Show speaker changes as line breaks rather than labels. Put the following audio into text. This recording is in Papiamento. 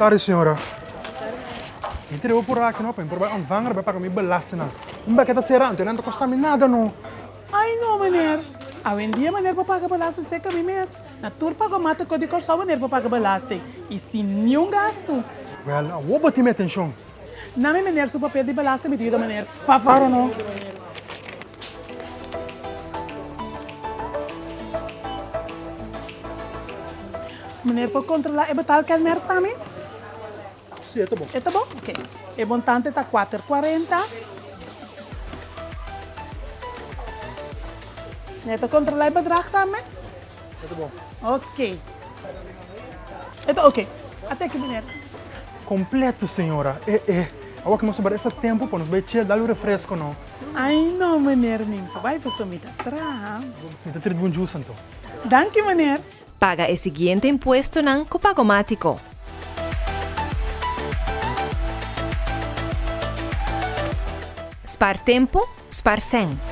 Bon tardi, señora. Mi ta riba por aki no, pa mi por bai ontvanger bai paga mi belastingnan. Un beke ta sera, anto nan ta kosta mi nada no.
Ai no, meneer. Awendia meneer por paga belasting serka mi mes. Na tur pagomátiko di Kòrsou meneer por paga belasting i sin niun gastu.
Wèl, awor bo tin mi atenshon.
Na mi meneer su papel di belasting mi ta yuda meneer fafa.
Para no.
Meneer por kontrolá e betaalkenmerk pa mi?
Sí, e ta bon.
E ta bon? Oké. E montante ta kuater kuarenta. Meneer ta kontrolá e bedrag tambe?
E ta bon.
Oké. E ta oké. A teki meneer.
Kompleto, señora. E, e. Awor ku nos ta bada esta tempu pa nos bai chel dal un refresko, no?
Ai no, meneer, mi no bai pasobra mi ta traha.
Mi ta trit bon djus anto.
Danki, meneer.
Paga e siguiente impuestonan ku Pagomátiko. Spar tempu, spar sèn.